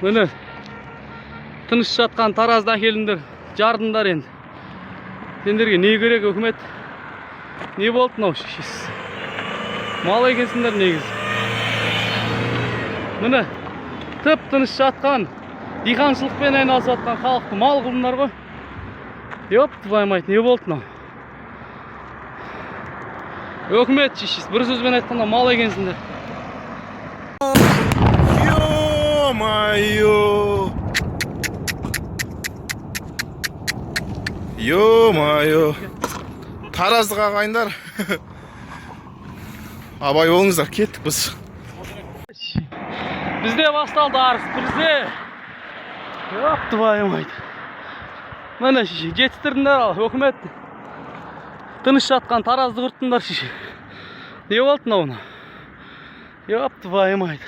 Міне, тыныш жатқан Таразды әкелдіңдер, жардыңдар енді. Сендерге не керек, үкімет? Не болды мынау, шешесі? Мал екенсіңдер негізі. Міне, тып тыныш жатқан, диқаншылықпен айналысып жатқан халықты мал қылдыңдар ғой. Ёп твою мать, не болды мынау? Өкімет, шешесі, бір сөзбен айтқанда, мал екенсіңдер. Ё-моё! Ё-моё! Тараздық ағайындар. Абай болыңыздар, кеттік біз. Бізде басталды арыс, бізде. Ёп твою мать. Міне, шеше, жетістірдіңдер ал, өкімет. Тыныш жатқан Таразды құрттыңдар, шеше. Не болды мынау? Ёп твою мать.